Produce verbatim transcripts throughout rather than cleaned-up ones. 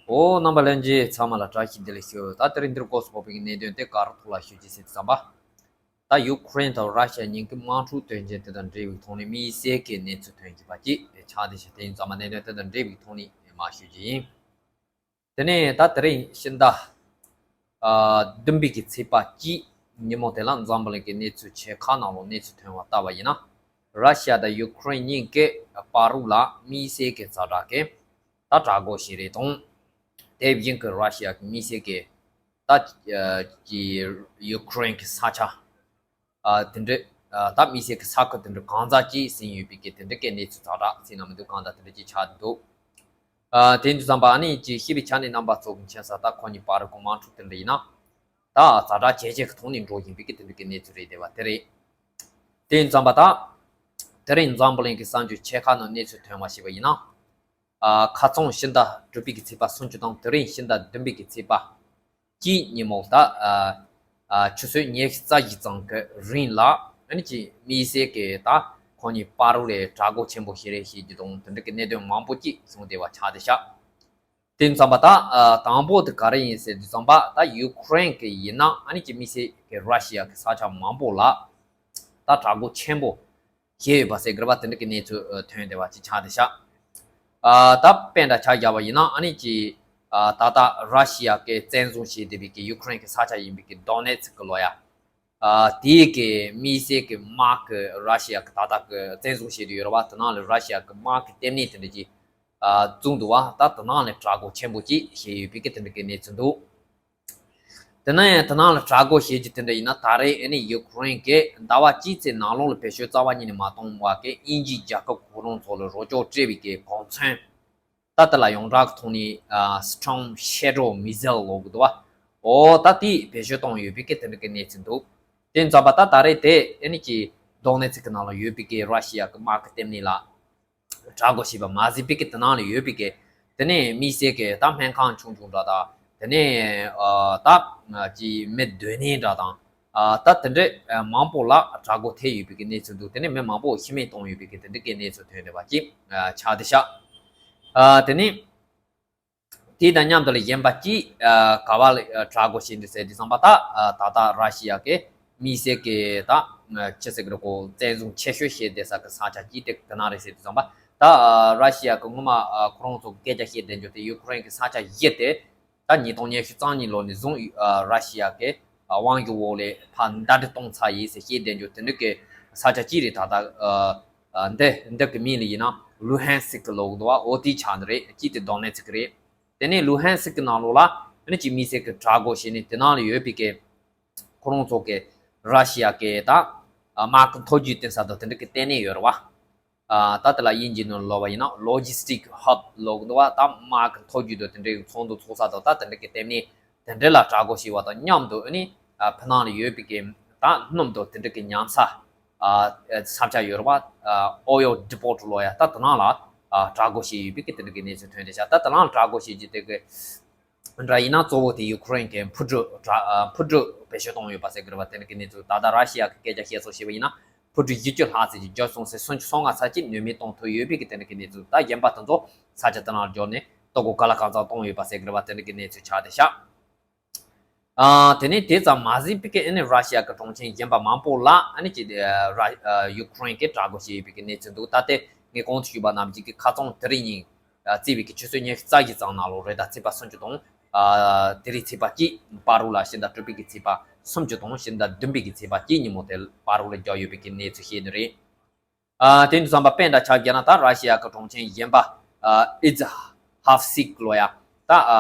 ཨོ། རྣམ་པ་ལྷན་རྒྱས་ཚང་མ་ལ་བཀྲ་ཤིས་བདེ་ལེགས་ཞུ། ད་དེ་རིང་འདིར་སྐོར་སུ་ཕོག་པའི་གནད་དོན་དེ་ག་རུ་ཐུགས་ལ་ཞུ་རྒྱུ་ཟེར་དུས་ཙམ་པ། ད་ཡུ་ཁུ་རེན་དང་ར་ཤི་ཡ་གཉིས་ཀྱི་དམག་འཁྲུག་དོན་རྐྱེན་དེ་དང་འབྲེལ་བའི་ཐོག་ནས་དམིགས་བསལ་གྱི་གནས་ཚུལ་ཐོན་བཞིན་པ་ཅིག་ཆགས་བསྡད་ཤག་དེ་ཡིན་ཙམ་པ་གནད་དོན་དེ་དང་འབྲེལ་བའི་ཐོག་ནས་མར་ཞུ་རྒྱུ་ཡིན། དེ་ནས་ད་དེ་རིང་ཕྱི་ཟླ་ཨ་བདུན་པའི་གི་ཚེས་པ་གཅིག་ཉིན་མོ་དེ་ལ་འཛམ་བུ་གླིང་གི་གནས་ཚུལ་ཆེ་ཁག་ནང་ལོགས་གནས་ཚུལ་ཐོན་པ་ལྟ་བ་ཡིན་ན། ར་ཤི་ཡ་དང་ཡུ་ཁུ་རེན་གཉིས་ཀའི་བར་དུ་ལ་དམིགས་བསལ་གྱི་ཛ་དྲག་གི་ད་དྲག་རྒོལ་བྱས་རེད་དང་། དེ་བཞིན་གྱི་ར་ཤི་ཡ་གི་དམིགས་བསལ་གྱི་ད་ཀྱི་ཡུ་ཁུ་རེན་གྱི་ས་ཆ་ཨ་དེ་འདྲ་ཨ་ད་དམིགས་བསལ་གྱི་ས་ཁུལ་དེ་འདྲ་གང་ཙམ་ཅིག་ཟིན་ཡོད་པའི་གི་དེ་འདྲ་གི་གནས་ཚུལ་ཛ་དྲག་ཟིན་ན་མི་འདུག་གང་ལྟར་དེ་འདྲ་ཅིག་ཆགས་འདུག་ཨ་དེ་འདུག་ཙམ་པ་ཨ་ནི་ཅིག་ཤེས་པའི་ཆ་ནས་རྣམ་པ་ཚོ་གི་མཁྱེན་ས་ད་ཁོ་གཉིས་བར་གྱི་དམག་འཁྲུག་དེ་འདྲ་ཡིན་ན་ད་ཛ་དྲག་ཇེ་ཆེ་གི་ཐོག་ནས་འགྲོ་བཞིན་པའི་གི་དེ་འདྲ་གི་གནས་ཚུལ་རེད། དེ་བ་དེ་རེད། དེ་ཡིན་ཙམ་པ་ད་དེ་རིང་འཛམ་བུ་གླིང་གི་གསར་འགྱུར་ཆེ་ཁག་ནང་གནས་ཚུལ་ཐོན་པ་ཞིག་པ་ཡིན་ན། ཨ་ཁ་རྩང་ཕྱི་ཟླ་དྲུག་པའི་གི་ཚེས་པ་སུམ་ཅུ་དང་དེ་རིང་ཕྱི་ཟླ་བདུན་པའི་གི་ཚེས་པ་གཅིག་ཉིན་མོ་ད་ཨ་ཨ་ཆུ་ཚོད་ཉི་ཤུ་རྩ་བཞི་ཙམ་གི་རིང་ལ་ཨ་ནི་ཅིག་དམིགས་བསལ་གི་ད་ཁོ་གཉིས་བར་དུ་ལ་དྲག་རྒོལ་ཆེན་པོ་ཞིག་རེད་ཞེས་ཀྱི་དང་དེ་འདྲ་གི་གནད་དོན་མང་པོ་ཅིག་བྱུང་བསྡད་པ་ཆགས་བསྡད་ཤག་དེ་ཙམ་པ་ད་ཨ་དང་པོ་དེ་ག་རེ་ཡིན་ཟེར་དུས་ཙམ་པ་ད་ཡུ་ཁུ་རེན་གི་ཡིན་ན་ཨ་ནི་ཅིག་དམིགས་བསལ་གི་ར་ཤི་ཡ་གི་ས་ཆ་མང་པོ་ལ་ད་དྲག་རྒོལ་ཆེན་པོ་བྱས་ཡོད་པ་ཟེར་དགོས་པ་དེ་འདྲ་གི་གནས་ཚུལ་ཨ་ཐོན་བསྡད་པ་ཅིག་ཆགས་བསྡད་ཤག་ཨ་ད་དཔེ་འདྲ་ཆ་བཞག་པ་ཡིན་ན་ཨ་ནི་ཅིག་ཨ་ད་ལྟ་ར་ཤི་ཡ་གི་བཙན་བཟུང་བྱས་བསྡད་པའི་གི་ཡུ་ཁུ་རེན་གི་ས་ཆ་ཡིན་པའི་གི་དོ་ནེ་ཚིག་གི་ལོ་ཡ། ཨ་དེའི་གི་དམིགས་བསལ་གི་དམག་གི་ར་ཤི་ཡ་གི་ད་ལྟ་གི་བཙན་བཟུང་བྱས་བསྡད་ཡོད་རེད་བ། དེ་ནང་ལ་ར་ཤི་ཡ་གི་དམག་གི་ལྟེ་གནས་དེ་འདྲ་ཅིག་ཨ་བཙུགས་འདུག་བ། ད་དེ་ནང་ལ་དྲག་རྒོལ་ཆེན་པོ་ཅིག་བྱས་ཡོད་པའི་གི་དེ་འདྲ་གི་གནས་ཚུལ་འདུག་དེ་ནས་དེ་ནང་ལ་དྲག་རྒོལ་བྱེད་རྒྱུ་དེ་འདྲ་ཡིན་ན་ད་རེས་ཨ་ནི་ཡུ་ཁུ་རེན་གྱིས་ཟླ་བ་གཅིག་ཙམ་ནང་ལོགས་ལ་བེད་སྤྱོད་རྩ་བ་ཉིད་ནས་མ་གཏོང་བ་གི་དབྱིན་ཇིའི་རྒྱལ་ཁབ་ཁོ་རང་ཚོ་ལ་རོགས་སྐྱོར་སྤྲད་པའི་གི་གོ་མཚོན་ད་དེ་ལ་ཡོངས་གྲགས་ཀྱི་ཐོག་ནས་ཨ་Storm Shadow Missile ལབ་གི་འདུག་བ། འོ་ད་དེ་བེད་སྤྱོད་གཏོང་ཡོད་པའི་གི་དེ་འདྲ་གི་གནས་ཚུལ་འདུག་དེ་ཙམ་པ་ད་ད་རེས་དེ་ཨ་ནི་ཀྱི་དོ་ནེ་ཚིག་གི་ནང་ལ་ཡོད་པའི་གི་ར་ཤི་ཡ་གི་དམག་གི་ལྟེ་གནས་ལ། དྲག་རྒོལ་བྱས་པ་མ་ཟད་པའི་གི་དེ་ནང་ལ་ཡོད་པའི་གི་དེ་ནས་དམིགས་བསལ་གི་ད་སྨན་ཁང་ཆུང་ཆུང་འདྲ་དང་དེ་ནས་ཨ་ད་ཅི་མི་སྡོད་གནས་འདྲ་དང་ཨ་ད་དེ་འདྲ་མང་པོ་ལ་དྲག་རྒོལ་ཐེབས་ཡོད་པའི་གི་གནས་ཚུལ་འདུག་དེ་ནས་མི་མང་པོ་ཤི་རྨས་བཏང་ཡོད་པའི་གི་དེ་འདྲ་གི་གནས་ཚུལ་ཐོན་བསྡད་པ་ཅིག་ཨ་ཆགས་བསྡད་ཤག་ཨ་དེ་ནས། དེ་དང་མཉམ་དུ་ལ་གཞན་པ་གཅིག་ཨ་ག་བ་ལ་ཨ་དྲག་རྒོལ་བྱེད་འདི་ཟེར་དུས་ཙམ་པ་ད་ཨ་ད་ལྟ་ར་ཤི་ཡ་གི་དམིགས་བསལ་གི་ད་ཨ་ཅི་ཟེར་གི་རེད་གོ་བཙན་བཟུང་ཆེ་ཤོས་བྱེད་བསྡད་ས་གི་ས་ཆ་གཅིག་དེ་དེ་ན་རེད་ཟེར་དུས་ཙམ་པ་ད་ཨ་ར་ཤི་ཡ་གི་སྔོན་མ་ཨ་ཁོ་རང་ཚོ་གི་སྐད་ཆ་བཤད་བསྡད་རྒྱུ་དེ་ཡུ་ཁུ་རེན་གི་ས་ཆ་བཞི་དེ་ད་ཉིས་སྟོང་ཉི་ཤུ་རྩ་གཉིས་ལོ་ནས་བཟུང་ཨ་ར་ཤི་ཡ་གི་ཨ་དབང་སྒྱུར་འོག་ལ་ཕར་ཟླ་སྒྲིལ་གཏོང་ཚར་ཡིན་ཟེར་བཤད་བསྡད་རྒྱུ་དེ་འདྲ་གི་ས་ཆ་གཅིག་རེད། ད་ལྟ་ཨ། ཨ་འདི་འདི་གི་མིང་ལ་ཡིན་ན་ལུ་ཧན་སིག་གི་ལོ་གི་འདུག་བ། འོ་དེའི་ཆ་ནི་རེད། གཅིག་དེ་དོ་ནེ་ཚིག་གི་རེད། དེ་ནས་ལུ་ཧན་སིག་གི་ནང་ལོགས་ལ་ཨ་ནི་ཅིག་དམིགས་བསལ་གི་དྲག་རྒོལ་བྱས་ནས་དེ་ནང་ལ་ཡོད་པའི་གི་ཁོ་རང་ཚོ་གི་ར་ཤི་ཡ་གི་ད་དམག་གི་མཐོ་རྒྱུགས་སྟོན་ས་དང་དེ་འདྲ་གི་ལྟེ་གནས་ཡོད་རེད་བ། ཨ་ད་དེ་ལ་དབྱིན་ཇིའི་ནང་ལོགས་པ་ཡིན་ན་Logistic Hub་ལོ་གི་འདུག་བ། ད་དམག་གི་མཐོ་རྒྱུགས་དང་དེ་འདྲའི་ཚོགས་འདུ་ཚོགས་ས་དང་ད་དེ་འདྲ་གི་ལྟེ་གནས། དེ་འདྲ་ལ་དྲག་རྒོལ་བྱས་པ་དང་མཉམ་དུ་ཨ་ནི་ཨ་ཕྱི་ནང་ལ་ཡོད་པའི་གི་ད་སྣུམ་དང་དེ་འདྲ་གི་ཉམས་ཚ་ཨ་ས་ཆ་ཡོད་རེད་པ། ཨ་Oil Depot་ལོ་ཡ་ད་དེ་ནང་ལ་ཨ་དྲག་རྒོལ་བྱས་ཡོད་པའི་གི་དེ་འདྲ་གི་གནས་ཚུལ་ཐོན་བསྡད་ཤག་ད་དེ་ནང་ལ་དྲག་རྒོལ་བྱས་རྒྱུ་དེ་གི་འདྲ་ཡིན་ན་གཙོ་བོ་དེ་ཡུ་ཁུ་རེན་གི་འཕུར་གྲུ་དྲག་ཨ་འཕུར་གྲུ་བེད་སྤྱོད་གཏོང་ཡོད་པ་ཟེར་གི་རེད་པ། དེ་འདྲ་གི་གནས་ཚུལ་ད་ལྟ་ར་ཤི་ཡ་གི་སྐད་ཆ་བཤད་སྲོལ་བྱས་པ་ཡིན་ན། འཕུར་གྲུ་བཞི་བཅུ་ལྷག་ཙམ་གྱི་བརྒྱབ་སོང་ཟེར། སུམ་ཅུ་སོ་ལྔ་ཙམ་གྱི་ནུས་མེད་གཏོང་ཐུབ་ཡོད་པའི་གི་དེ་འདྲ་གི་གནས་ཚུལ། ད་གཞན་པ་དེ་ཚོ་ས་ཆ་དེ་ནང་འབྱོར་ནས་ལྟོ་གོས་ག་ལ་གང་འཚམ་གཏོང་ཡོད་པ་ཟེར་གི་རེད་པ། དེ་འདྲ་གི་གནས་ཚུལ་ཆགས་བསྡད་ཤག་ཨ་དེ་ནས་དེ་ཙམ་མ་ཟད་པའི་གི་ཨ་ནི་ར་ཤི་ཡ་གི་གྲོང་ཁྱེར་གཞན་པ་མང་པོ་ལ་ཨ་ནི་ཅིག་ཨ་ར་ཨ་ཡུ་ཁུ་རེན་གྱིས་དྲག་རྒོལ་བྱས་ཡོད་པའི་གི་གནས་ཚུལ་འདུག་ད་ལྟ་ངས་གོང་དུ་ཞུས་པ་ནང་བཞིན་གི་ཁ་རྩང་དེ་རིང་ཉིན་ཨ་བརྩིས་པའི་གི་ཆུ་ཚོད་ཉི་ཤུ་རྩ་བཞི་ཙམ་ནང་ལོགས་རེད། ད་ཚེས་པ་སུམ་ཅུ་དང་ཨ་དེ་རིང་ཚེས་པ་གཅིག་བར་དུ་ལ་ཕྱི་ཟླ་དྲུག་པའི་གི་ཚེས་པ་སུམ་ཅུ་དང་ཕྱི་ཟླ་བདུན་པའི་གི་ཚེས་པ་གཅིག་ཉིན་མོ་དེ་བར་དུ་ལ་བརྒྱབ་ཡོད་པའི་གི་གནས་ཚུལ་བཤད་ནི་རེད། ཨ་དེ་འདུག་བསམ་པ་དཔེ་འདྲ་ཆགས་བརྒྱབ་ན། ད་ར་ཤི་ཡ་གི་གྲོང་ཁྱེར་གཞན་པ་ཨ་ཨི་ཛ་ཧབ་སིག་ལོ་ཡ་ད་ཨ་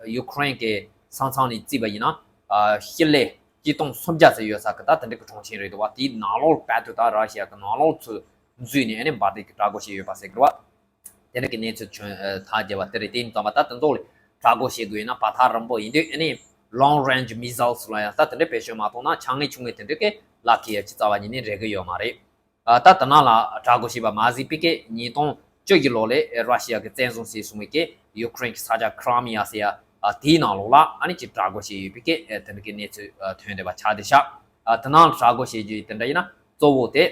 ཡུ་ཁུ་རེན་གི་ས་མཚམས་ནས་བརྩིས་པ་ཡིན་ན་ཨ་སྤྱི་ལེ་གཅིག་སྟོང་སུམ་བརྒྱ་ཙམ་ཡོད་ས་གི་ད་དེ་འདྲ་གི་གྲོང་ཁྱེར་རེད་འདུག་བ། དེའི་ནང་ལོགས་བར་དུ་ད་ར་ཤི་ཡ་གི་ནང་ལོགས་ཚུར་འཛུལ་ནས་ཨ་ནི་འབར་མདེལ་གི་དྲག་རྒོལ་བྱས་ཡོད་པ་ཟེར་གི་རེད་བ། དེ་འདྲ་གི་གནས་ཚུལ་བྱུང་ཐག་བཅད་པ་དེ་རེད། དེ་ཡིན་ཙང་མ་ད་དེ་ཚོ་ལ་དྲག་རྒོལ་བྱེད་དགོས་ན་བར་ཐག་རིང་པོ་ཡིན་དུས་ཨ་ནི་long range missiles་ལ་ཡང་ད་དེ་འདྲ་བེད་སྤྱོད་མ་གཏོང་ན་ཆང་ངེ་ཆུང་ངེ་དེ་འདྲ་གི་ལག་ཁྱེར་ཡ་ཅི་རྩ་བ་ཉིད་ནས་རེག་གི་ཡོད་མ་རེད། ཨ་ད་དེ་ནང་ལ་དྲག་རྒོལ་བྱས་པ་མ་ཟད་པའི་གི་ཉིས་སྟོང་བཅུ་བཞི་ལོ་ལ་ར་ཤི་ཡ་གི་བཙན་བཟུང་བྱས་སོང་བའི་གི་ཡུ་ཁུ་རེན་གི་ས་ཆ་ཁི་རི་མི་ཡ་ཟེར་ཡ་ཨ་དེའི་ནང་ལོགས་ལ་ཨ་ནི་ཅིག་དྲག་རྒོལ་བྱས་ཡོད་པའི་གི་ཨ་དེ་འདྲ་གི་གནས་ཚུལ་ཨ་ཐོན་བསྡད་པ་ཆགས་བསྡད་ཤག་ཨ་དེ་ནང་ལ་དྲག་རྒོལ་བྱེད་རྒྱུ་དེ་འདྲ་ཡིན་ན་གཙོ་བོ་དེ་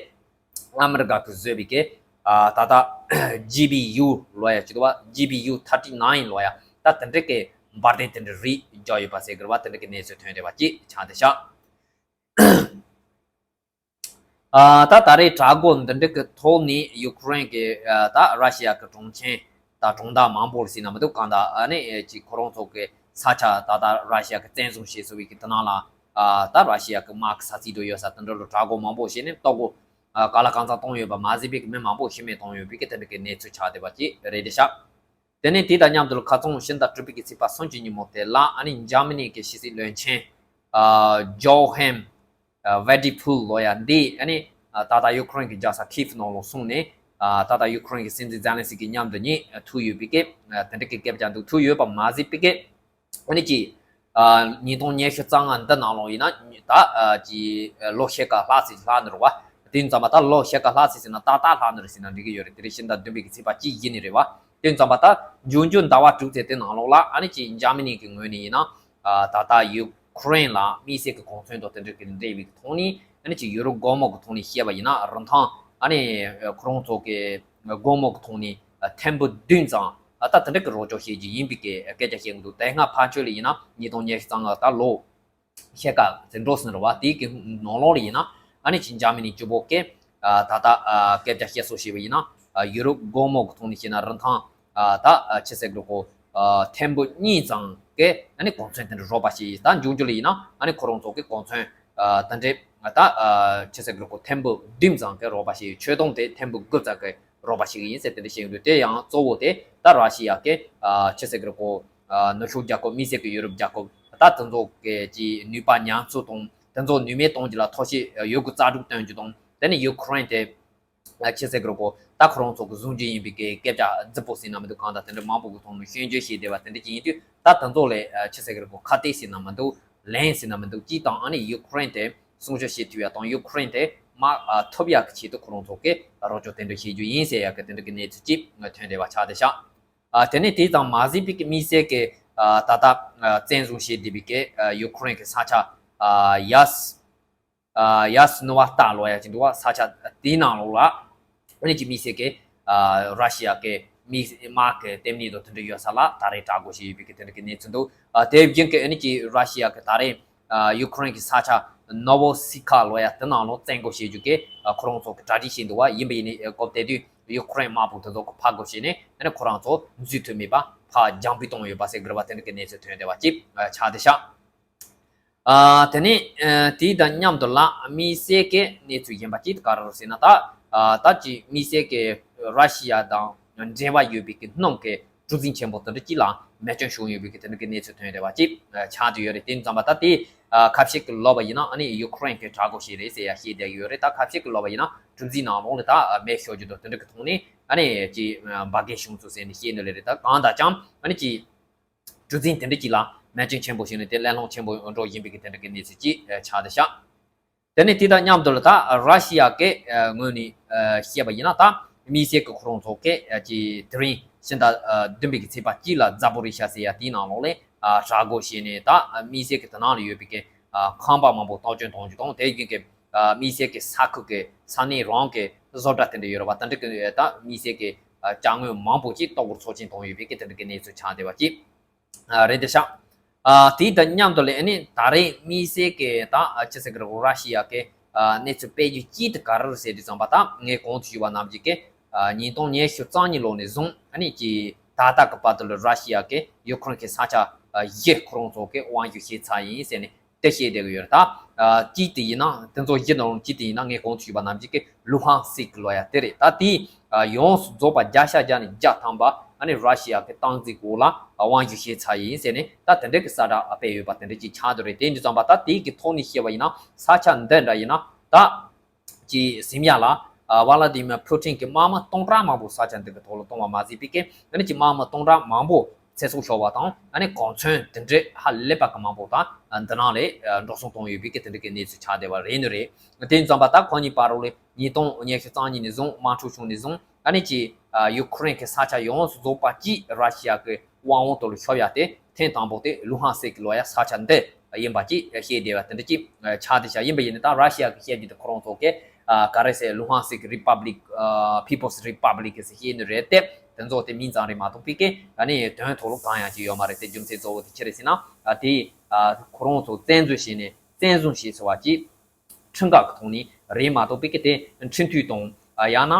ཨ་མི་རི་ཀ་གིས་བཟོས་པའི་གི་ཨ་ད་ལྟ་ཇི་བི་ཡུ་ལོ་ཡ་ཅིག་འདུག་བ། ཇི་བི་ཡུ་ཐར་ཊི་ནའིན་ལོ་ཡ་ ད་དེ་འདྲ་གི་འབར་མདེལ་དེ་འདྲ་རེ་བརྒྱབ་ཡོད་པ་ཟེར་གི་རེད་བ། དེ་འདྲ་གི་གནས་ཚུལ་ཐོན་བསྡད་པ་ཅིག་ཆགས་བསྡད་ཤག་ཨ། ད་ད་རེས་གྲགས་འགོ་འདི་འདྲ་གི་ཐོག་ནས་ཡུ་ཀེ་རེན་གྱི་ཨ། ད་ར་ཤི་ཡ་གི་གྲོང་ཁྱེར་ད་གྲོང་རྡལ་མང་པོ་ཟེར་ན་མི་འདུག་གང་ལྟར་ཨ་ནི་ཅིག་ཁོ་རང་ཚོ་གི་ས་ཆ་ད་ལྟ་ར་ཤི་ཡ་གི་བཙན་བཟུང་བྱས་སོང་བའི་གི་དེ་ནང་ལ་ཨ། ད་ར་ཤི་ཡ་གི་དམག་གི་ས་ཚིགས་འགྲོ་ཡོད་ས་དེ་འདྲ་ལ་གྲགས་འགོ་མང་པོ་བྱས་ནས་ལྟོ་གོས་ཨ། ག་ལ་གང་འཚམ་བཏང་ཡོད་པ་མ་ཟད་པའི་གི་མི་མང་པོ་ཤི་རྨས་བཏང་ཡོད་པའི་གི་དེ་འདྲ་གི་གནས་ཚུལ་ཆགས་བསྡད་པ་ཅིག་རེད་དེ་ཤག་དེ་ནས་དེ་དང་མཉམ་དུ་ཁ་རྩང་ཕྱི་ཟླ་དྲུག་པའི་གི་ཚེས་པ་སུམ་ཅུ་ཉིན་མོ་དེ་ལ་ཨ་ནི་འཇར་མ་ནི་གི་ཕྱི་སྲིད་བློན་ཆེན་ཨ། ཇོ་ཧན་ཨ། ཝེ་ཏི་ཕུལ་ལོ་ཡ་འདི་ཨ་ནི་ཨ། ད་ལྟ་ཡུ་ཀེ་རེན་གྱི་རྒྱལ་ས་ཁིབ་ནང་ལ་སོང་ནས་ཨ། ད་ལྟ་ཡུ་ཀེ་རེན་གྱི་སྲིད་འཛིན་ཛེ་ལན་སི་ཀི་མཉམ་དུ་གཉིས་ཐུག་ཡོད་པའི་གི་ཨ། དེ་འདྲ་གི་སྐད་ཆ་འདུག་ཐུག་ཡོད་པ་མ་ཟད་པའི་གི་ཨ་ནི་ཅིག་ཨ། ཉིས་སྟོང་ཉི་ཤུ་རྩ་ལྔ་འདི་ནང་ལོགས་ཡིན་ན་ད་ཨ། ཅིག་ལོ་ཕྱེད་ཀ་ལྷག་ཙམ་ལྷག་ནི་རེད་བ། དེ་ཙམ་པ་ད་ལོ་ཕྱེད་ཀ་ལྷག་ཙམ་ཟེར་ན་ཏག་ཏག་ལྷག་ནི་རེད་ཟེར་ན་འགྲིག་གི་ཡོད་རེད། དེ་རིང་ཕྱི་ཟླ་བདུན་པའི་གི་ཚེས་པ་གཅིག་ཡིན་ནི་རེད་བ། དེ་ཙམ་པ་ད་འབྱུང་འགྱུར་ཟླ་བ་དྲུག་ཙམ་དེ་ནང་ལོགས་ལ་ཨ་ནི་ཅིག་འཇར་མ་ནི་གི་ངོས་ནས་ཡིན་ན་ཨ། ད་ལྟ་ཡུ་ཀེ་རེན་ལ་དམིགས་བསལ་གྱི་གོ་མཚོན་དང་དེ་འདྲ་གི་འབྲེལ་བའི་ཐོག་ནས་ཨ་ནི་ཅིག་ཡུ་རོབ་སྒོར་མོ་གི་ཐོག་ནས་བཤད་པ་ཡིན་ན་རིན་ཐང་ཨ་ནི་ཁོ་རང་ཚོ་གི་སྒོར་མོ་གི་ཐོག་ནས་ཐེར་འབུམ་བདུན་ཙམ་ད་དེ་འདྲ་གི་རོགས་སྐྱོར་བྱེད་རྒྱུ་ཡིན་པའི་གི་སྐད་ཆ་བཤད་གི་འདུག་དེ་སྔ་ཕར་ཕྱོགས་ལ་ཡིན་ན་ཉིས་སྟོང་ཉི་ཤུ་རྩ་ལྔ་ད་ལོ་ཕྱེད་ཀ་ཙམ་འགྲོ་ཟིན་རེད་བ། དེའི་གི་ནང་ལོགས་ལ་ཡིན་ན་ཨ་ནི་ཅིག་འཇར་མ་ནི་ཅུ་པོ་གི་ད་ལྟ་སྐད་ཆ་བཤད་སྲོལ་བྱས་པ་ཡིན་ན་ཡུ་རོབ་སྒོར་མོ་གི་ཐོག་ནས་བཤད་ན་རིན་ཐང་ད་ཆི་ཟེར་གི་རེད་གོ་ཐེར་འབུམ་གཉིས་ཙམ་གི་ཨ་ནི་གོ་མཚོན་དེ་འདྲ་རོགས་པ་བྱས་ཡིན། ད་འབྱུང་འགྱུར་ལ་ཡིན་ན་ཨ་ནི་ཁོ་རང་ཚོ་གི་གོ་མཚོན་ད་འདྲ་ད་ཆི་ཟེར་གི་རེད་གོ་ཐེར་འབུམ་བདུན་ཙམ་གི་རོགས་པ་བྱས་ཡིན། ཆོད་སྡོང་དེ་ཐེར་འབུམ་དགུ་ཙམ་གི་རོགས་པ་ཞིག་ཡིན་ཟེར་དེ་འདྲ་བཤད་ཡོང་དུས། དེ་ཡང་གཙོ་བོ་དེ་ད་ར་ཤི་ཡ་གི་ཆི་ཟེར་གི་རེད་གོ་ནུབ་ཕྱོགས་རྒྱལ་ཁབ་དམིགས་བསལ་གྱི་ཡུ་རོབ་རྒྱལ་ཁབ་ད་དེ་ཚོ་གི་ཀྱི་ནུས་པ་ཉམས་གསོ་དང་དེ་ཚོ་ནུས་མེད་གཏོང་རྒྱུ་ལ་ཐབས་ཤེས་ཡོད་རྒུ་རྩལ་སྤྲུགས་སྟོན་རྒྱུ་དང་། དེ་ནས་ཡུ་ཀེ་རེན་དེ་ཆི་ཟེར་གི་རེད་གོ་ད་ཁོ་རང་ཚོ་གི་བཟུང་རྒྱུ་ཡིན་པའི་གི་སྐད་ཆ་རྫིག་པོ་ཟེར་ན་མི་འདུག་གང་ལྟར་དེ་འདྲ་མང་པོ་གི་ཐོག་ནས་སྐྱོན་བརྗོད་བྱས་བསྡད་པ་དེ་འདྲ་ཅིག་ཡིན་དུས། ད་དེ་ཚོ་ལ་ཆི་ཟེར་གི་རེད་གོ་ཁ་གཏད་ཟེར་ན་མི་འདུག་ལན་ཟེར་ན་མི་འདུག་སྤྱིར་བཏང་ཨ་ནི་ཡུ་ཀེ་རེན་དེ་སྲུང་སྐྱོབ་བྱེད་ཐུབ་ཡ་དང་ཡུ་ཀེ་རེན་དེ་དམག་ཐོབ་ཡག་གི་ཆེད་དུ་ཁོ་རང་ཚོ་གི་རོགས་སྐྱོར་དེ་འདྲ་བྱེད་རྒྱུ་ཡིན་ཟེར་ཡག་གི་དེ་འདྲ་གི་གནས་ཚུལ་ཅིག་ཐོན་བསྡད་པ་ཆགས་བསྡད་ཤག་ཨ། དེ་ནས་དེ་ཙམ་མ་ཟད་པའི་གི་དམིགས་བསལ་གི་ཨ། ད་ལྟ་ཨ། བཙན་བཟུང་བྱས་བསྡད་པའི་གི་ཨ། ཡུ་ཀེ་རེན་གི་ས་ཆ་ཨ། ཡ་སི་ཨ། ཡ་སི་ནོ་ཝ་སྟ་ལོ་ཡ་ཅིག་འདུག་བ། ས་ཆ་དེའི་ནང་ལོགས་ལ་ཨ་ནི་ཅིག་དམིགས་བསལ་གི་ཨ། ར་ཤི་ཡ་གི་དམིགས་དམག་གི་ལྟེ་གནས་དང་དེ་འདྲ་ཡོད་ས་ལ་ད་རེས་དྲག་རྒོལ་བྱས་ཡོད་པའི་གི་དེ་འདྲ་གི་གནས་ཚུལ་འདུག་ཨ། དེ་བཞིན་གི་ཨ་ནི་ཅིག་ར་ཤི་ཡ་གི་ད་རེས་ཨ། ཡུ་ཀེ་རེན་གི་ས་ཆ་ནོ་ཝོ་སི་ཁ་ལོ་ཡ་དེ་ནང་ལོགས་བཙན་རྒོལ་བྱེད་རྒྱུ་གི་ཨ། ཁོ་རང་ཚོ་གི་གྲ་སྒྲིག་བྱས་འདུག་བ། ཡིན་པ་ཡིན་ནའི་ཨ། སྐབས་དེ་དུས་ཡུ་ཀེ་རེན་དམག་དཔུང་དེ་ཚོ་གི་ཕར་རྒོལ་བྱས་ནས་ཨ་ནི་ཁོ་རང་ཚོ་འཛུལ་ཐུབ་མེད་པ་ཕར་རྒྱང་འབུད་བཏང་ཡོད་པ་ཟེར་གི་རེད་བ། དེ་འདྲ་གི་གནས་ཚུལ་ཐོན་བསྡད་པ་ཅིག་ཨ། ཆགས་བསྡད་ཤག་ཨ། དེ་ནས་ཨ། དེ་དང་མཉམ་དུ་ལ་དམིགས་བསལ་གྱི་གནས་ཚུལ་གཞན་པ་ཅིག་ག་རེ་རེད་ཟེར་ན། ད་ཨ། ད་ཅིག་དམིགས་བསལ་གྱི་ར་ཤི་ཡ་དང་འབྲེལ་བ་ཡོད་པའི་གི་སྣུམ་གྱི་གྲུ་གཟིངས་ཆེན་པོ་དེ་འདྲ་ཅིག་ལ་རྨས་སྐྱོན་བྱུང་ཡོད་པའི་གི་དེ་འདྲ་གི་གནས་ཚུལ་ཐོན་བསྡད་པ་ཅིག་ཨ། ཆགས་བསྡད་ཡོད་རེད། དེ་ཙམ་པ་ད་དེ་ཨ། ཁ་ཤས་ཀྱིས་ལབ་པ་ཡིན་ན་ཨ་ནི་ཡུ་ཀེ་རེན་གྱིས་དྲག་རྒོལ་བྱས་རེད་ཟེར་ཡ་བཤད་བསྡད་ཡོད་རེད། ད་ཁ་ཤས་ཀྱིས་ལབ་པ་ཡིན་ན་གྲུ་གཟིངས་ནང་ལོགས་ལ་ད་ཨ། རྨས་ཤོར་རྒྱུ་དང་དེ་འདྲ་གི་ཐོག་ནས་ཨ་ནི་ཅིག་འབར་གས་བྱུང་ཚུལ་ཟེར་ནས་བཤད་ནི་ལས་རེད། ད་གང་ལྟར་ཀྱང་ཨ་ནི་ཅིག་གྲུ་གཟིངས་དེ་འདྲ་ཅིག་ལ་རྨས་སྐྱོན་ཆེན་པོ་བྱུང་ནས་དེ་གླེང་སློང་ཆེན་པོ་འགྲོ་བཞིན་པའི་གི་དེ་འདྲ་གི་གནས་ཚུལ་ཅིག་ཆགས་བསྡད་ཤག་དེ་ནས་དེ་དང་མཉམ་དུ་ལ་ད་ར་ཤི་ཡ་གི་ངོས་ནས་བཤད་པ་ཡིན་ན། ད་དམིགས་བསལ་གི་ཁོ་རང་ཚོ་གི་ཅིག་དེ་རིང་ཕྱི་ཟླ་བདུན་པའི་གི་ཚེས་པ་གཅིག་ལ་ཛ་པོ་རི་ཤ་ཟེར་ཡ་དེའི་ནང་ལོགས་ལ་དྲག་རྒོལ་བྱས་ནས། ད་དམིགས་བསལ་གི་དེ་ནང་ལ་ཡོད་པའི་གི་ཁང་པ་མང་པོ་གཏོར་སྐྱོན་གཏོང་རྒྱུ་དང་། དེ་བཞིན་གི་དམིགས་བསལ་གི་ས་ཁུལ་གི་ས་གནས་རང་གི་བཟོ་གྲྭ་དེ་འདྲ་ཡོད་རེད་བ། དེ་འདྲ་གི་ད་དམིགས་བསལ་གི་ཅ་དངོས་མང་པོ་ཅིག་གཏོར་རྒོལ་ཚབས་ཆེན་བཏང་ཡོད་པའི་གི་དེ་འདྲ་གི་གནས་ཚུལ་ཆགས་བསྡད་པ་ཅིག་ཨ། རེད་དེ་ཤག་ཨ། དེ་དང་མཉམ་དུ་ལ་ཨ་ནི་ད་རེས་དམིགས་བསལ་གྱི་ད་ཨ། ཆི་ཟེར་གི་རེད། ར་ཤི་ཡ་གི་ཨ། གནས་ཚུལ་སྤེལ་རྒྱུ་གཅིག་དེ་ག་རེ་རེད་ཟེར་དུས་ཙམ་པ། ད་ངས་གོང་དུ་ཞུས་པ་ནང་བཞིན་གྱི་ཨ། ཉིས་སྟོང་ཉི་ཤུ་རྩ་གཉིས་ལོ་ནས་བཟུང་ཨ་ནི་ཀྱི་ད་ལྟ་གི་བར་དུ་ལ་ར་ཤི་ཡ་གི་ཡུ་ཀེ་རེན་གྱི་ས་ཆ་ཨ། བཞི་ཁོ་རང་ཚོ་གི་དབང་སྒྱུར་བྱས་ཚར་ཡིན་ཟེར་ནས་དེ་བཤད་བསྡད་ཀྱི་ཡོད་རེད། ད་ཨ། གཅིག་དེ་ཡིན་ན་དེ་ཚོ་བཞི་ནང་གཅིག་དེ་ཡིན་ན་ངས་གོང་དུ་ཞུས་པ་ནང་བཞིན་གྱི་ལུ་ཧང་སིག་ལོ་ཡ་དེ་རེད། ད་དེ་ཨ། ཡོངས་སུ་རྫོགས་པ་བརྒྱ་ཆ་བརྒྱ་ནས་བརྒྱ་ཐམ་པ་ཨ་ནི་ར་ཤི་ཡ་གི་སྟངས་འཛིན་འོག་ལ་དབང་སྒྱུར་བྱས་ཚར་ཡིན་ཟེར་ནས། ད་དེ་འདྲ་གི་གསལ་བསྒྲགས་སྤེལ་ཡོད་པ་དེ་འདྲ་ཅིག་ཆགས་བསྡད་རེད། དེ་ཡིན་དུས་ཙམ་པ་ད་དེ་གི་ཐོག་ནས་བཤད་པ་ཡིན་ན། ས་ཆ་འདི་འདྲ་ཡིན་ན་ད་ཅིག་ཟིན་ཡ་ལ་ཨ། ཝ་ལ་ཏི་མེར་ཕུ་ཊིན་གྱི་དམག་མི་སྟོང་ཕྲག་མང་པོ་ས་ཆ་འདི་གི་ཐོག་ལ་གཏོང་བ་མ་ཟད་པའི་གི་ཨ་ནི་ཅིག་དམག་མི་སྟོང་ཕྲག་མང་པོ་ཚེ་སྲོག་ཤོར་བ་དང་། ཨ་ནི་གོ་མཚོན་དེ་འདྲ་ཧ་ལས་པ་གི་མང་པོ་ད་འདི་ནང་ལ་འགྲོ་སོང་བཏང་ཡོད་པའི་གི་དེ་འདྲ་གི་གནས་ཚུལ་ཆགས་བསྡད་པ་རེད་ནི་རེད། དེ་ཡིན་དུས་ཙམ་པ་ད་ཁོ་གཉིས་བར་ལ་ཉིས་སྟོང་ཉི་ཤུ་རྩ་གཉིས་ནས་བཟུང་དམག་འཁྲུག་བྱུང་ནས་བཟུང་ཨ་ནི་ཅིག་ཡུ་ཀེ་རེན་གྱི་ས་ཆ་ཡོངས་སུ་རྫོགས་པ་ཅིག་ར་ཤི་ཡ་གི་དབང་འོག་ཏུ་ལ་ཤོར་ཡ་དེ་ཐེངས་དང་པོ་དེ་ལུ་ཧང་སིག་ལོ་ཡ་ས་ཆ་འདི་ཡིན་པ་ཅིག་བཤད་བསྡད་པ་དེ་འདྲ་ཅིག་ཆགས་བསྡད་ཤག་ཡིན་པ་ཡིན་ན་ད་ར་ཤི་ཡ་གི་བཤད་རྒྱུ་དེ་ཁོ་རང་ཚོ་གི་ཨ། ག་རེ་ཟེར། ལུ་ཧང་སིག་རི་པབ་ལིག་ཨ། People's Republic ཟེར་བཤད་ནི་རེད་དེ། དེ་ཚོ་དེ་མིང་ཙམ་རེད་མ་གཏོགས་པའི་གི་ཨ་ནི་དོན་ཐོག་ལ་གང་ཡང་ཅིག་ཡོད་མ་རེད། དེ་རྒྱུ་མཚན་གཙོ་བོ་དེ་ཅི་རེད་ཟེར་ན། ཨ་དེ་ཨ་ཁོ་རང་ཚོ་བཙན་འཛུལ་བྱས་ནས་བཙན་བཟུང་བྱས་ཚར་བ་ཅིག་ཁྲིམས་ཁང་གི་ཐོག་ནས་རེད་མ་གཏོགས་པའི་གི་དེ་འཕྲིན་མཐུད་དང་ཡང་ན་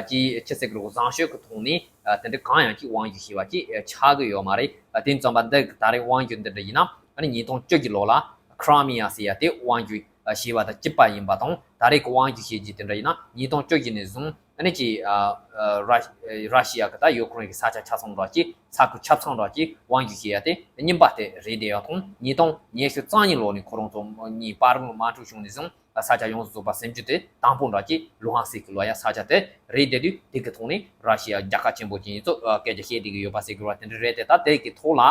ཅི་ཅི་ཟེར་གི་རེད་གོ། བཟང་སྤྱོད་ཀྱི་ཐོག་ནས་དེ་འདྲ་གང་ཡང་ཅིག་དབང་སྒྱུར་བྱས་པ་ཅིག་ཆགས་ཀྱི་ཡོད་མ་རེད། དེ་ཙམ་པ་འདི་གི་ད་རེས་དབང་སྒྱུར་འདི་འདྲ་ཡིན་ན་ཨ་ནི་ཉིས་སྟོང་བཅུ་བཞི་ལོ་ལ་ཁྲི་མི་ཡ་ཟེར་ཡ་དེ་དབང་སྒྱུར་བྱས་པ་དང་གཅིག་པ་ཡིན་པ་དང་། ད་རེས་ཀྱི་དབང་སྒྱུར་བྱས་རྗེས་དེ་འདྲ་ཡིན་ན་ཉིས་སྟོང་བཅུ་བཞི་ནས་བཟུང་ཨ་ནི་ཅི་ར་ཤི་ཡ་གི་ད་ཡུ་ཁུ་རེན་གྱི་ས་ཆ་ཆ་ཚང་འདྲ་ཅིག་ས་ཁུལ་ཆ་ཚང་འདྲ་ཅིག་དབང་སྒྱུར་བྱས་ཡ་དེ་གཉིས་པ་དེ་རེད་བསྡད་ཡོད་དང་། ཉིས་སྟོང་ཉི་ཤུ་རྩ་གཉིས་ལོ་ནས་ཁོ་རང་ཚོ་གཉིས་བར་དམག་འཁྲུག་བྱུང་ནས་བཟུང་ས་ཆ་ཡོངས་སུ་རྫོགས་པ་ཟེར་རྒྱུ་དེ་དང་པོ་འདྲ་ཅིག་ལུ་ཧན་སི་ཀི་ལོ་ཡ་ས་ཆ་དེ་རེད་བསྡད་དུས། དེ་གི་ཐོག་ནས་ར་ཤི་ཡ་རྒྱལ་ཁ་ཆེན་པོ་ཅིག་ཡིན་ཚོ་སྐད་ཆ་བཤད་བསྡད་ཀྱི་ཡོད་པ་ཟེར་གི་རེད་པ། དེ་འདྲ་རེད་དེ། ད་དེ་གི་ཐོག་ལ་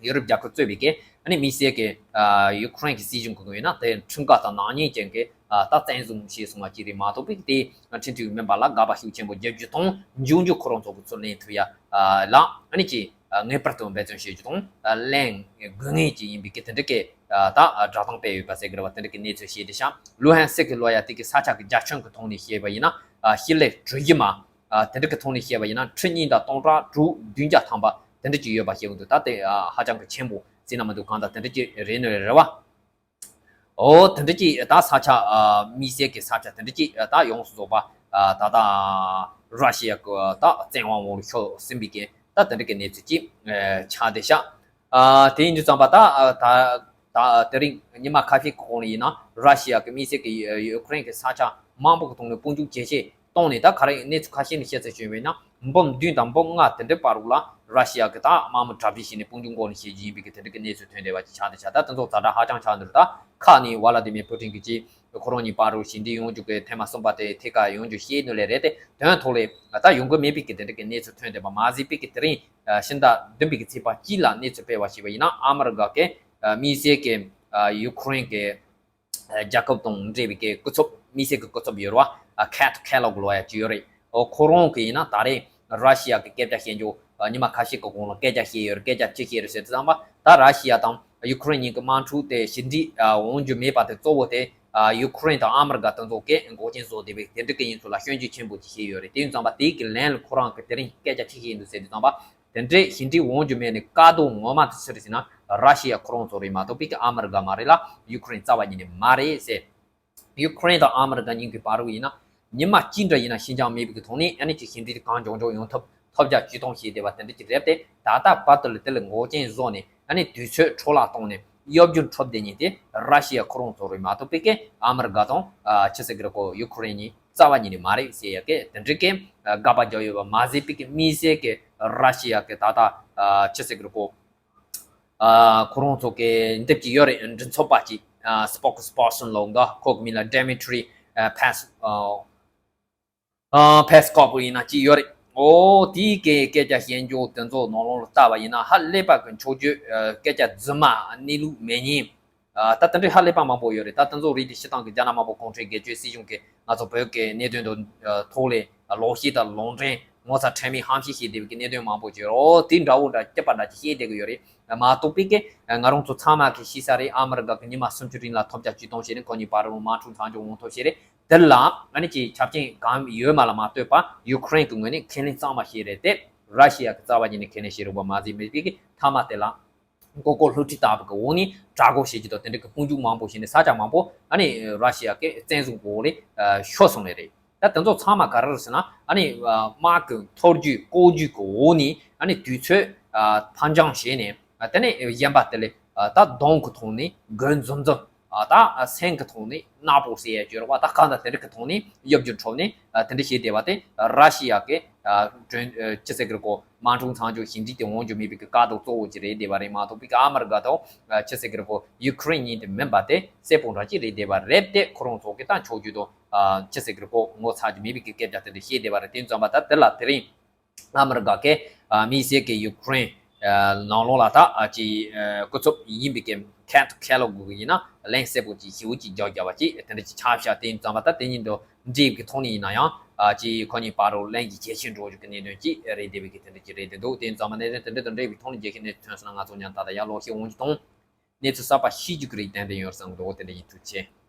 ཡུ་རོབ་རྒྱལ་ཁབ་གཙོས་པའི་གི་ཨ་ནི་དམིགས་བསལ་གི་ཡུ་ཁུ་རེན་གྱི་སྲིད་གཞུང་གི་ཡིན་ན་དེ་ཁྲིམས་ཁང་དང་ནག་ཉེས་ཅན་གྱི་ད་བཙན་བཟུང་བྱས་སོང་བ་ཅིག་རེད་མ་གཏོགས་པའི་དེ་ཁྲིམས་མཐུན་མིན་པ་ལ་དགག་པ་ཤུགས་ཆེན་པོ་རྒྱག་རྒྱུ་དང་འཇུག་རྒྱུ་ཁོ་རང་ཚོ་གི་ཚུར་ལེན་ཐུབ་ཡ་ལ་ཨ་ནི་ཅིག་ངེས་པར་དུ་འབད་བརྩོན་བྱེད་རྒྱུ་དང་ལེན་དགོས་ངེས་ཅིག་ཡིན་པའི་གི་དེ་འདྲ་གི་ད་བསྒྲགས་གཏམ་སྤེལ་ཡོད་པ་ཟེར་གི་རེད་པ། དེ་འདྲ་གི་གནས་ཚུལ་བཤད་དེ་ཤག་ལུ་ཧན་སི་ཀི་ལོ་ཡ་དེ་གི་ས་ཆ་གི་རྒྱ་ཁྱོན་གི་ཐོག་ནས་བཤད་པ་ཡིན་ན་ཨ་སྤྱི་ལེ་གྲུ་བཞི་མ། ཨ་དེ་འདྲ་གི་ཐོག་ནས་བཤད་པ་ཡིན་ན་ཁྲི་གཉིས་དང་སྟོང་ཕྲག་དྲུག་བདུན་བརྒྱ་ཐམ་པ་དེ་འདྲ་ཅིག་ཡོད་པ་བཤད་གི་འདུག་ད་དེ་ཨ་ཧ་ཅང་གི་ཆེན་པོ་ཟེར་ན་མི་འདུག་གང་ལྟར་དེ་འདྲ་ཅིག་རེད་ནི་རེད་པ། འོ་དེ་འདྲ་ཅིག་ད་ས་ཆ་ཨ་དམིགས་བསལ་གྱི་ས་ཆ་དེ་འདྲ་ཅིག་ད་ཡོངས་སུ་རྫོགས་པ་ཨ་ད་ལྟ་ར་ཤི་ཡ་གི་ད་བཙན་དབང་འོག་ལ་ཤོར་ཟིན་པའི་གི་ད་དེ་འདྲ་གི་གནས་ཚུལ་ཅིག་ཨ་ཆགས་བསྡད་ཤག་ཨ་དེ་ཡིན་དུས་ཙམ་པ་ད་ཨ་ད་ད་དེ་རིང་ཉི་མ་ཁ་ཤས་ཀྱི་གོང་ལ་ཡིན་ན་ར་ཤི་ཡ་གི་དམིགས་བསལ་གྱི་ཡུ་ཡུ་ཁུ་རེན་གྱི་ས་ཆ་མང་པོ་གི་ཐོག་ནས་དཔུང་འཇུག་ཇེ་ཆེ་བཏང་ནས། ད་ག་རེ་གནས་ཚུལ་ཁ་ཤས་ནས་བཤད་ཚུལ་བྱུང་བས་ན་འབུམ་བདུན་དང་འབུམ་ལྔ་དེ་འདྲའི་བར་དུ་ལ་ར་ཤི་ཡ་གི་ད་དམག་མི་གྲ་སྒྲིག་བྱས་ནས་དཔུང་འཇུག་འགོ་ནས་བྱེད་རྒྱུ་ཡིན་པའི་གི་དེ་འདྲའི་གི་གནས་ཚུལ་ཐོན་བསྡད་པ་ཅིག་ཆགས་བསྡད་ཤག་ད་དེ་ཚོ་ཛ་དྲག་ཧ་ཅང་ཆགས་འདུག་ད་ཁ་ནས་ཝ་ལ་ཏི་མིར་པུ་ཏིན་གྱིས་ཅིག་ཁོ་རང་གཉིས་བར་དུ་ཞི་འགྲིག་ཡོང་རྒྱུ་གི་ཐེངས་མ་གསུམ་པ་དེ་ཐད་ཀར་ཡོང་རྒྱུ་བཤད་ནི་ལས་རེད་དེ། དོན་ཐོག་ལ་ད་ཡོང་གི་མེད་པའི་གི་དེ་འདྲའི་གི་གནས་ཚུལ་ཐོན་བསྡད་པ་མ་ཟད་པའི་གི་དེ་རིང་ཕྱི་ཟླ་བདུན་པའི་གི་ཚེས་པ་གཅིག་ལ་གནས་ཚུལ་སྤེལ་བ་ཞིག་པ་ཡིན་ན་ཨ་མི་རི་ཀ་གི་དམིགས་བསལ་གི་ཡུ་ཁུ་རེན་གི་རྒྱལ་ཁབ་དང་འབྲེལ་བའི་གི་སྐུ་ཚབ། དམིགས་བསལ་གི་སྐུ་ཚབ་ཡོད་རེད་པ། ཁེ་ཐི་ཁེ་ལོག་ལབ་ཡ་ཅིག་ཡོད་རེད། ཨོ་ཁོ་རང་གི་ཡིན་ན་ད་རེས་ར་ཤི་ཡ་གི་སྐད་ཆ་བཤད་རྒྱུ་ཉི་མ་ཁ་ཤས་ཀྱི་གོང་ལ་སྐད་ཆ་བཤད་ཡོད་རེད། སྐད་ཆ་ཅི་བཤད་རེད་ཟེར་དུས་ཙམ་པ་ད་ར་ཤི་ཡ་དང་ཡུ་ཁུ་རེན་གཉིས་ཀྱི་དམག་འཁྲུག་དེ་ཞི་འགྲིག་འོང་རྒྱུ་མེད་པ་དེ་གཙོ་བོ་དེ་ཡུ་ཁུ་རེན་དང་ཨ་མི་རི་ཀ་དེ་ཚོ་གིས་འགོག་རྐྱེན་བཟོ་བསྡད་པའི་དེ་འདྲ་གི་ཡིན་ཚུལ་ལ་སྐྱོན་བརྗོད་ཆེན་པོ་ཅིག་བྱས་ཡོད་རེད། དེ་ཡིན་ཙམ་པ་དེའི་གི་ལན་ལ་ཁོ་རང་གི་དེ་རིང་སྐད་ཆ་ཅི་བཤད་འདུག་ཟེར་དུས་ཙམ་པ། དེ་འདྲའི་ཞི་འགྲིག་འོང་རྒྱུ་མེད་ནས་བཀག་སྡོམ་ངོ་མ་དེ་སུ་རེད་ཟེར་ན་ར་ཤི་ཡ་ཁོ་རང་ཚོ་རེད་མ་གཏོགས་པའི་གི་ཨ་མི་རི་ཀ་མ་རེད་ལ་ཡུ་ཁུ་རེན་རྩ་བ་ཉིད་ནས་མ་རེད་ཟེར། ཡུ་ཁུ་རེན་དང་ཨ་མི་རི་ཀ་གཉིས་ཀྱི་བར་དུ་ཡིན་ན་ཉི་མ་གཅིག་འདྲ་ཡིན་ན་ཤིན་སྦྱངས་མེད་པའི་གི་ཐོག་ནས་ཨ་ནི་ཅིག་ཞི་འགྲིག་གང་མགྱོགས་མགྱོགས་ཡོང་ཐབས་ཐབས་བརྒྱ་ཇུས་སྟོང་བྱས་བསྡད་པ་དེ་འདྲ་ཅིག་རེད་དེ། ད་ལྟ་བར་དུ་ལ་དེ་ལ་འགོག་རྐྱེན་བཟོས་ནས་ཨ་ནི་དུས་ཚོད་འཕྲོ་བརླག་བཏང་ནས་གཡོ་སྒྱུ་འཕྲོ་བསྡད་མཁན་དེ་ར་ཤི་ཡ་ཁོ་རང་ཚོ་རེད་མ་གཏོགས་པའི་གི་ཨ་མི་རི་ཀ་དང་ཨ་ཅི་ཟེར་གི་རེད་གོ་ཡུ་ཁུ་རེན་གཉིས་རྩ་བ་ཉིད་ནས་མ་རེད་ཟེར་ཡ་གི་དེ་འདྲའི་གི་དགག་པ་རྒྱག་ཡོད་པ་མ་ཟད་པའི་གི་དམིགས་བསལ་གི་ར་ཤི་ཡ་གི་ད་ལྟ་ཨ་ཅི་ཟེར་གི་རེད་གོ། ཨ་ཁོ་རང་ཚོ་གི་འདེབས་ཀྱི་ཡོད་རེད། མགྲིན་ཚབ་པ་ཅིག་ཨ་སྤོག་སི་པར་སོན་ལབ་འདུག་ཁོ་གི་མིང་ལ་ཌི་མི་ཊི་རི་ཨ་ཕེ་སི་ཨ་ཨ་ཕེ་སི་ཀོབ་ཡིན་ན་ཅིག་ཡོད་རེད། ཨོ་དེའི་གི་སྐད་ཆ་བཤད་རྒྱུ་དེ་ཚོ་ནང་ལོགས་ལ་ལྟ་བ་ཡིན་ན་ཧ་ལས་པ་གི་འཁྱོག་བརྗོད་ཨ་སྐད་ཆ་རྫུན་མ་གནས་ལུགས་མེད་མཁན། ཨ་ད་དེ་འདྲའི་ཧ་ལས་པ་མང་པོ་ཡོད་རེད། ད་དེ་ཚོ་རིགས་དེ་སྤྱིར་བཏང་གི་རྒྱ་ནག་དམར་པོ་གུང་ཁྲན་སྒེར་གཅོད་སྲིད་གཞུང་གིས་ང་ཚོ་བོད་ཀྱི་གནད་དོན་དུ་ཐོག་ལས་ལོག་བཤད་དང་ལུང་འདྲེན་ངོ་ཚ་ཁྲེལ་མེད་ཧམ་བཤད་བྱས་བསྡད་པའི་གི་གནད་དོན་མང་པོ་ཅིག་ཡོད་རེད། ཨོ་དེ་འདྲ་བོ་འདྲ་སྐྱིད་པ་འདྲ་ཅིག་བཤད་བསྡད་གི་ཡོད་རེད་མ་གཏོགས་པའི་གི་ང་རང་ཚོ་ཚང་མ་གི་ཤེས་ས་རེད། ཨ་མི་རི་ཀ་གི་ཉི་མ་སུམ་ཅུ་རིང་ལ་ཐོབ་རྒྱ་ཇུས་སྟོང་བྱས་ནས་ཁོ་གཉིས་བར་རུ་དམག་འཁྲུག་མཚམས་འཇོག་ཡོང་ཐབས་བྱས་རེད། དེ་ལ་ཨ་ནི་ཅིག་ཆ་རྐྱེན་གང་ཡོད་མ་ལ་མ་ལྟོས་པ་ཡུ་ཁུ་རེན་གི་ངོས་ནས་ཁས་ལེན་གཙང་མ་བྱས་རེད་དེ། ར་ཤི་ཡ་གི་རྩ་བ་ཉིད་ནས་ཁས་ལེན་བྱས་རེད་པ་མ་ཟད་མེད་པའི་གི་མཐའ་མ་དེ་ལ། མགོ་སྐོར་བསླུ་བྲིད་ལྟ་བུ་གི་འོག་ནས་དྲག་རྒོལ་བྱེད་ཀྱི་དང་དེ་འདྲ་གི་དཔུང་འཇུག་མང་པོ་བྱས་ནས་ས་ཆ་མང་པོ་ཨ་ནི་ར་ཤི་ཡ་གི་བཙན་བཟུང་གི་འོག་ལ་ཤོར་སོང་ནི་རེད། ད་དེ་ཚོ་ཚང་མ་ག་རེ་རེད་ཟེར་ན་ཨ་ནི་དམག་གི་འཐོར་རྒྱུ་ལྐོག་རྒྱུ་གི་འོག་ནས་ཨ་ནི་དུས་ཚོད་ཕར་འགྱངས་བྱས་ནས་དེ་ནས་གཞན་པ་དེ་ལས་ད་གདོང་གི་ཐོག་ནས་མགོ་འཛུམ་འཛུམ་ད་སེམས་ཀྱི་ཐོག་ནས་ནག་པོ་ཟེར་ཡ་ཅིག་ཡོད་རེད་པ། ད་གང་ལྟར་དེ་འདྲ་གི་ཐོག་ནས་གཡོ་སྒྱུ་འཕྲོ་ནས་དེ་འདྲ་བྱས་བསྡད་པ་དེ་ར་ཤི་ཡ་གི་ཅི་ཟེར་གི་རེད་གོ། དམག་འཁྲུག་མཚམས་འཇོག་ཞི་འགྲིག་དེ་འོང་རྒྱུ་མེད་པའི་གི་དཀའ་སྡུག་གཙོ་བོ་ཅིག་རེད་བསྡད་པ་རེད་མ་གཏོགས་པའི་གི་ཨ་མི་རི་ཀ་དང་ཅི་ཟེར་གི་རེད་གོ་ཡུ་ཁུ་རེན་གཉིས་དེ་མིན་པ་དེ་གསལ་པོ་འདྲ་ཅིག་རེད་བསྡད་པ་རེད་དེ། ཁོ་རང་ཚོ་གི་ད་ཕྱོགས་བསྒྱུར་དང་ཅི་ཟེར་གི་རེད་གོ་ངོ་ཚ་རྒྱུ་མེད་པའི་གི་སྐད་ཆ་དེ་འདྲ་བཤད་བསྡད་པ་རེད། དེ་ཙམ་པ་ད་དེ་ལ་དེ་རིང་ཨ་མི་རི་ཀ་གི་དམིགས་བསལ་གི་ཡུ་ཁུ་རེན་ནང་ལོགས་ལ་ད་ཅི་སྐུ་ཚབ་ཡིན་པའི་གི་ཁེ་ཐི་ཁེ་ལོག་གི་ཡིན་ན་ལན་གསལ་པོ་ཅིག་ཞེ་པོ་ཅིག་རྒྱག་རྒྱག་པ་ཅིག་དེ་འདྲ་ཅིག་ཆགས་ཤག་དེ་ཡིན་ཙམ་པ་ད་དེ་ཉིད་དུ། འབྲེལ་བའི་ཐོག་ནས་ཡིན་ན་ཡང་ཨ་ཅེ་ཁོ་གཉིས་བར་རུ་ལན་གྱི་གྱེས་ཕྱིར་འགྲོ་རྒྱུ་གི་གནད་དོན་ཅིག་རེད་བསྡད་པའི་གི་དེ་འདྲ་ཅིག་རེད་བསྡད་འདུག་དེ་ཡིན་ཙང་མ་གནད་དོན་དེ་འདྲ་དང་འབྲེལ་བའི་ཐོག་ནས་རྒྱལ་ཁའི་གནས་ཚུལ་ཐོན་སོང་ན་ང་ཚོ་མཉམ་ད་ལྟ་ཡར་ལོག་ཤེས་འོང་རྒྱུ་དང་། གནས་ཚུལ་གསར་པ་ཤེས་རྒྱུ་གི་རིགས་ཏན་ཏན་ཡོད་བསམ་གི་འདུག་དེ་འདྲ་ཡིན། ཐུགས་རྗེ་ཆེ།